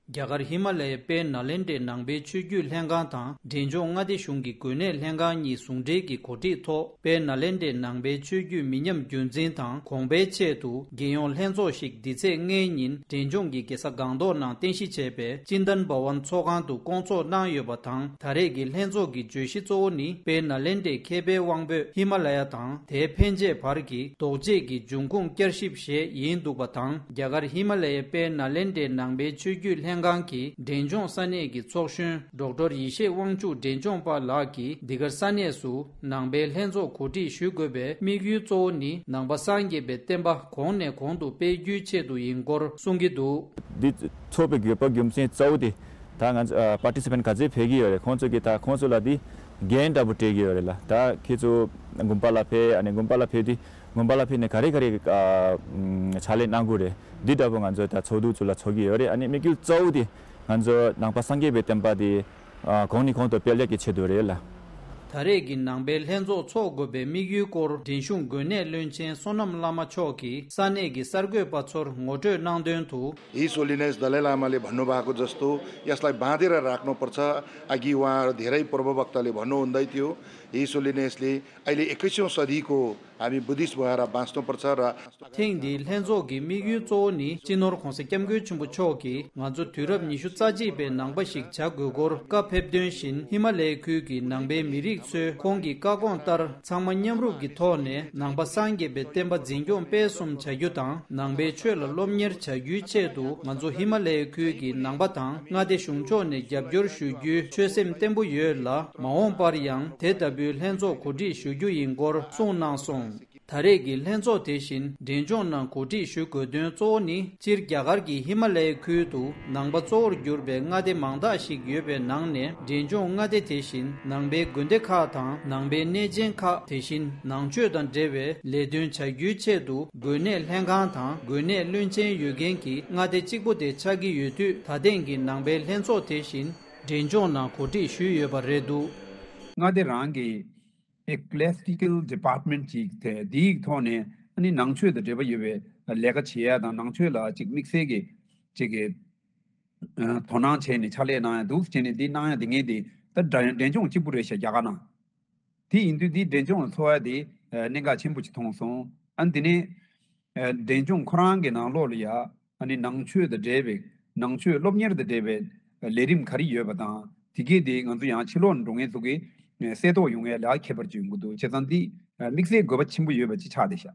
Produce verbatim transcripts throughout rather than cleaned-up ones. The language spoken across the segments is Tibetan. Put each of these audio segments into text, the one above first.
རྒྱ་གར་ཧི་མ་ལ་ཡའི་དཔལ་ནཱ་ལེནྡྲའི་ནང་པའི་ཆོས་བརྒྱུད་ལྷན་ཁང་དང་འབྲས་ལྗོངས་མངའ་སྡེ་གཞུང་གི་འགོས་ནད་ལྷན་ཁང་གཉིས་ཟུང་འབྲེལ་གྱིས་གོ་སྒྲིག་ཐོག་དཔལ་ནཱ་ལེནྡྲའི་ནང་པའི་ཆོས་བརྒྱུད་མི་ཉམས་རྒྱུན་འཛིན་དང་གོང་འཕེལ་ཆེད་དུ་རྒྱལ་ཡོངས་ལྷན་ཚོགས་ཤིག་འདི་ཚེས་ལྔའི་ཉིན་འབྲས་ལྗོངས་ཀྱི་རྒྱལ་ས་སྒང་ཏོག་ནང་རྟེན་གཞི་བྱས་པའི་ཅིན་ཏན་བྷ་ཝན་ཚོགས་ཁང་དུ་བསྐོང་ཚོགས་གནང་ཡོད་པ་དང་། ད་རེས་ཀྱི་ལྷན་ཚོགས་ཀྱི་བརྗོད་གཞི་གཙོ་བོ་ནི་དཔལ་ནཱ་ལེནྡྲའི་མཁས་པའི་དབང་པོས་ཧི་མ་ལ་ཡ་དང་དེའི་ཕན་ཆད་བར་གྱི་ལྡོག་ཆས་ཀྱི་འབྱུང་ཁུངས་བསྐྱར་ཞིབ་ཞེས་ཡིན་འདུག་པ་དང་། རྒྱ་གར་ཧི་མ་ལ་ཡའི་དཔལ་ནཱ་ལེནྡྲའི་ནང་པའི་ཆོས་བརྒྱུད་ལྷན་ཁང་གི་འབྲས་ལྗོངས་ས་གནས་ཀྱི་ཚོགས་གཞོན་ཌོག་ཊར་ཡེ་ཤེས་དབང་ཕྱུག་འབྲས་ལྗོངས་པ་ལགས་ཀྱིས་འདི་གར་ས་གནས་སུ་ནང་པའི་ལྷན་ཚོགས་གོ་སྒྲིག་ཞུ་དགོས་པའི་དམིགས་ཡུལ་གཙོ་བོ་ནི་ནང་པ་སངས་རྒྱས་པའི་བསྟན་པ་གོང་ནས་གོང་དུ་སྤེལ་རྒྱུའི་ཆེད་དུ་ཡིན་སྐོར་གསུང་གི་འདུག་འདི་ཚོགས་པའི་དགོས་པ་རྒྱུ་མཚན་གཙོ་བོ་དེ། ད་ང་ཚོ་ཨ་པར་ཊི་སི་པེན་ཊི་ག་ཚོད་ཕེབས་ཀྱི་ཡོད་རེད། ཁོང་ཚོ་གིས་ད་ཁོང་ཚོ་ལ་འདི་འགན་འདྲ་པོ་སྤྲད་ཀྱི་ཡོད་རེད་ལ། ད་ཁྱེད་ཚོ་དགོན་པ་ལ་ཕེབས། ཨ་ནི་དགོན་པ་ལ་ཕེབས་དུས་དགོན་པ་ལ་ཕེབས་ནས་ག་རེ་ག་རེ་ཨ་ཕྱག་ལས་གནང་དགོས་རེད། འདི་འདྲ་པོ་ང་ཚོ་ད་ཚོགས་འདུ་ཚོ་ལ་ཚོགས་ཀྱི་ཡོད་རེད། ཨ་ནི་དམིགས་ཡུལ་གཙོ་བོ་དེ་ང་ཚོ་ནང་པ་སངས་རྒྱས་པའི་བསྟན་པ་དེ་ཨ་གོང་ནས་གོང་དུ་སྤེལ་ཡག་གི་ཆེད་དུ་རེད་ལ། ད་རེས་ཀྱི་ནང་པའི་ལྷན་ཚོགས་འཚོགས་དགོས་པའི་དམིགས་ཡུལ་སྐོར་འབྲས་གཞུང་དགོན་གནས་བློན་ཆེན་བསོད་ནམས་བླ་མ་མཆོག་གིས་ས་གནས་ཀྱི་གསར་འགོད་པ་ཚོར་ངོ་སྤྲོད་གནང་དོན་དུ། His Holiness Dalai Lama ले भन्नुभएको जस्तो यसलाई बाँधेर राख्नुपर्छ। अघि उहाँहरू धेरै प्रवक्ताले भन्नुहुँदै थियो, हिज होलिनेसले अहिले एक्काइसौँ सदीको हामी बुद्धिस्ट भएर बाँच्नुपर्छ र ཐེངས་འདིའི་ལྷན་ཚོགས་ཀྱི་དམིགས་ཡུལ་གཙོ་བོ་ནི་སྤྱི་ནོར་༧གོང་ས་༧སྐྱབས་མགོན་ཆེན་པོ་མཆོག་གིས་ང་ཚོ་དུས་རབས་ཉི་ཤུ་རྩ་གཅིག་པའི་ནང་པ་ཞིག་བྱ་དགོས་སྐོར་བཀའ་ཕེབས་དོན་བཞིན། ཧི་མ་ལའི་ཁུལ་གྱི་ནང་པའི་མི་རིགས་ཚོས་ཁོང་གི་བཀའ་དགོངས་ལྟར་ཚང་མ་མཉམ་རུབ་ཀྱི་ཐོག་ནས་ནང་པ་སངས་རྒྱས་པའི་བསྟན་པ་འཛིན་སྐྱོང་སྤེལ་གསུམ་བྱ་རྒྱུ་དང་། ནང་པའི་ཆོས་ལ་སློབ་གཉེར་བྱ་རྒྱུའི་ཆེད་དུ་ང་ཚོ་ཧི་མ་ལའི་ཁུལ་གྱི་ནང་པ་དང་མངའ་སྡེ་གཞུང་ཕྱོགས་ནས་རྒྱབ་སྐྱོར་ཞུ་རྒྱུའི་ཆོད་སེམས་བརྟན་པོ་ཡོད་ལ། མ་འོངས་པར་ཡང་དེ་ལྟ་བུའི་ལྷན་ཚོགས་གོ་སྒྲིག་ཞུ་རྒྱུ་ཡིན་སྐོར་གསུངས་གནང་སོང་། ད་རེས་ཀྱི་ལྷན་ཚོགས་དེ་བཞིན་འབྲས་ལྗོངས་ནང་གོ་སྒྲིག་ཞུ་དགོས་དོན་གཙོ་བོ་ནི། སྤྱིར་རྒྱ་གར་གྱི་ཧི་མ་ལ་ཡའི་ཁུལ་དུ་ནང་པ་གཙོ་བོར་གྱུར་པའི་མངའ་སྡེ་མང་དག་ཞིག་ཡོད་པའི་ནང་ནས། འབྲས་ལྗོངས་མངའ་སྡེ་དེ་བཞིན་ནང་པའི་དགོན་སྡེ་ཁག་དང་ནང་པའི་གནས་ཆེན་ཁག་དེ་བཞིན་ནང་ཆོས་དང་འབྲེལ་བའི་ལས་དོན་བྱ་རྒྱུའི་ཆེད་དུ་དགོན་གནས་ལྷན་ཁང་དང་དགོན་གནས་བློན་ཆེན་ཡོད་མཁན་གྱི་མངའ་སྡེ་གཅིག་པོ་དེ་ཆགས་ཀྱི་ཡོད་དུས། ད་ཐེངས་ཀྱི་ནང་པའི་ལྷན་ཚོགས་དེ་བཞིན་འབྲས་ལྗོངས་ནང་གོ་སྒྲིག་ཞུས་ཡོད་པ་རེད་འདུག་མངའ་སྡེ་རང་གི་Ecclesiastical Department ཅིག་དེ་དེའི་ཐོག་ནས་ཨ་ནི་ནང་ཆོས་དང་འབྲེལ་བ་ཡོད་པའི་ལས་ཀ་བྱེད་ཡ་དང་། ནང་ཆོས་ལ་ཅིག་དམིགས་བསལ་གྱི་ཅིག་གི་ཨ་དོ་སྣང་བྱས་ནས་ཕྱག་ལས་གནང་ཡ་འདུག་བྱས་ནས་འདི་གནང་ཡ་དེ་ངས་དེ་ད་འབྲས་ལྗོངས་གཅིག་པུ་རེད་ཤག་རྒྱ་གར་ནང་། དེ་ཡིན་དུས་འདི་འབྲས་ལྗོངས་ལ་འཚོགས་ཡ་དེ་ཨ་གནད་འགག་ཆེན་པོ་ཅིག་མཐོང་སོང་། ཨ་ནི་དེ་ནས་ཨ་འབྲས་ལྗོངས་ཁོ་རང་གི་ནང་ལོགས་ལ་ཡ། ཨ་ནི་ནང་ཆོས་དང་འབྲེལ་བའི་ནང་ཆོས་སློབ་གཉེར་དང་འབྲེལ་བའི་ལས་རིམ་ག་རེ་ཡོད་པ་དང་། དེ་གས་དེ་ང་ཚོ་ཡང་ཕྱི་ལོགས་ནས་འགྲོ་མཁན་ཚོ་གིས་གསལ་རྟོགས་ཡོང་ཡ་ལ་ཁྱད་པར་ཅིག་ཡོང་གི་འདུག་བྱས་ཙང་འདི་དམིགས་བསལ་དགོས་པ་ཆེན་པོ་ཡོད་པ་ཅིག་ཆགས་བསྡད་ཤག་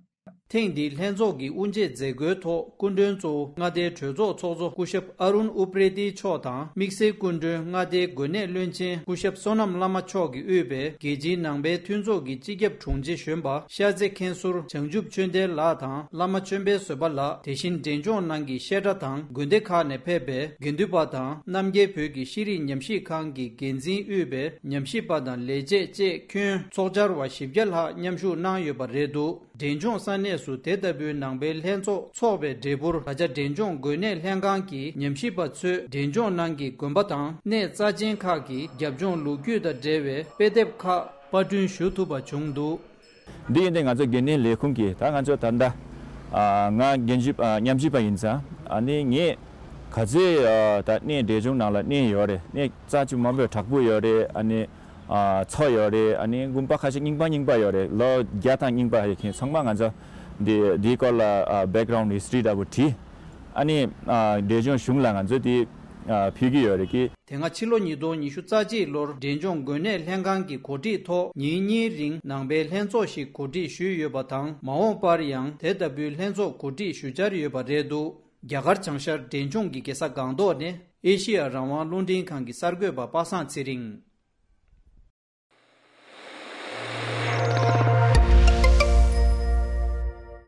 ཐེངས་འདིའི་ལྷན་ཚོགས་ཀྱི་དབུ་འབྱེད་མཛད་སྒོའི་ཐོག་སྐུ་མགྲོན་གཙོ་བོ་མངའ་སྡེའི་གྲོས་ཚོགས་ཚོགས་གཙོ་སྐུ་ཞབས་ཨ་རུན་ཨུ་པྲེ་ཏི་མཆོག་དང་། དམིགས་བསལ་སྐུ་མགྲོན་མངའ་སྡེའི་དགོན་གནས་བློན་ཆེན་སྐུ་ཞབས་བསོད་ནམས་བླ་མ་མཆོག་གིས་དབུས་པའི་རྒྱལ་སྤྱིའི་ནང་པའི་མཐུན་ཚོགས་ཀྱི་སྤྱི་ཁྱབ་དྲུང་ཆེ་གཞོན་པ་ཤར་རྩེ་མཁན་ཟུར་བྱང་ཆུབ་ཆོས་ལྡན་ལགས་དང་། བླ་མ་ཆོས་འཕེལ་བཟོད་པ་ལགས། དེ་བཞིན་འབྲས་ལྗོངས་ནང་གི་བཤད་གྲྭ་དང་དགོན་སྡེ་ཁག་ནས་ཕེབས་པའི་དགེ་འདུན་པ་དང་། རྣམ་རྒྱལ་བོད་ཀྱི་ཤེས་རིག་ཉམས་ཞིབ་ཁང་གི་འགན་འཛིན་དབུས་པའི་ཉམས་ཞིབ་པ་དང་ལས་བྱེད་བཅས་ཁྱོན་ཚོགས་བཅར་བ་བཞི་བརྒྱ་ལྷག་མཉམ་ཞུགས་གནང་ཡོད་པ་རེད་འདུག་འབྲས་ལྗོངས་ས་གནས་སུ་དེ་ལྟ་བུའི་ནང་པའི་ལྷན་ཚོགས་འཚོགས་པའི་འབྲས་བུར། ད་ཆ་འབྲས་ལྗོངས་དགོན་གནས་ལྷན་ཁང་གི་ཉམས་ཞིབ་པ་ཚོས་འབྲས་ལྗོངས་ནང་གི་དགོན་པ་དང་གནས་རྩ་ཆེན་ཁག་གི་རྒྱབ་ལྗོངས་ལོ་རྒྱུས་དང་འབྲེལ་བའི་དཔེ་དེབ་ཁག་པར་སྐྲུན་ཞུ་ཐུབ་པ་བྱུང་འདུག་འདི་ཡིན་ཏེ་ང་ཚོ་དགོན་གནས་ལས་ཁུངས་ཀྱིས་ད་ང་ཚོ་ད་ལྟ་ཨ་ང་རྒན་ཞིབ་ཨ་ཉམས་ཞིབ་པ་ཡིན་ཙང་། ཨ་ནི་ངས་ག་ཚོད་ཨ་ད་གནས་འབྲས་ལྗོངས་ནང་ལ་གནས་ཡོད་རེད། གནས་རྩ་ཆེ་མང་པོ་དྲག་པོ་ཡོད་རེད། ཨ་ནི་ཨ་མཚོ་ཡོད་རེད། ཨ་ནི་དགོན་པ་ཁ་ཤས་རྙིང་པ་རྙིང་པ་ཡོད་རེད། ལོ་བརྒྱ་དང་རྙིང་པ་ཡོད་མཁན་ཚང་མ་ང་ཚོ་འདི་འདིའི་སྐོར་ལ་ཨ་background history འདྲ་པོ་བྲིས། ཨ་ནི་ཨ་འབྲས་ལྗོངས་གཞུང་ལ་ང་ཚོ་འདི་ཨ་ཕུལ་གྱི་ཡོད་རེད་ཀི། དེ་སྔ་ཕྱི་ལོ་ཉིས་སྟོང་ཉི་ཤུ་རྩ་གཅིག་ལོར་འབྲས་ལྗོངས་དགོན་གནས་ལྷན་ཁང་གི་གོ་སྒྲིག་ཐོག་ཉིན་གཉིས་རིང་ནང་པའི་ལྷན་ཚོགས་ཤིག་གོ་སྒྲིག་ཞུས་ཡོད་པ་དང་། མ་འོངས་པར་ཡང་དེ་ལྟ་བུའི་ལྷན་ཚོགས་གོ་སྒྲིག་ཞུ་འཆར་ཡོད་པ་རེད་འདུག་རྒྱ་གར་བྱང་ཤར་འབྲས་ལྗོངས་ཀྱི་རྒྱལ་ས་སྒང་ཏོག་ནས་ཨེ་ཤི་ཡ་རང་དབང་རླུང་འཕྲིན་ཁང་གི་གསར་འགོད་པ་པ་སངས་ཚེ་རིང་།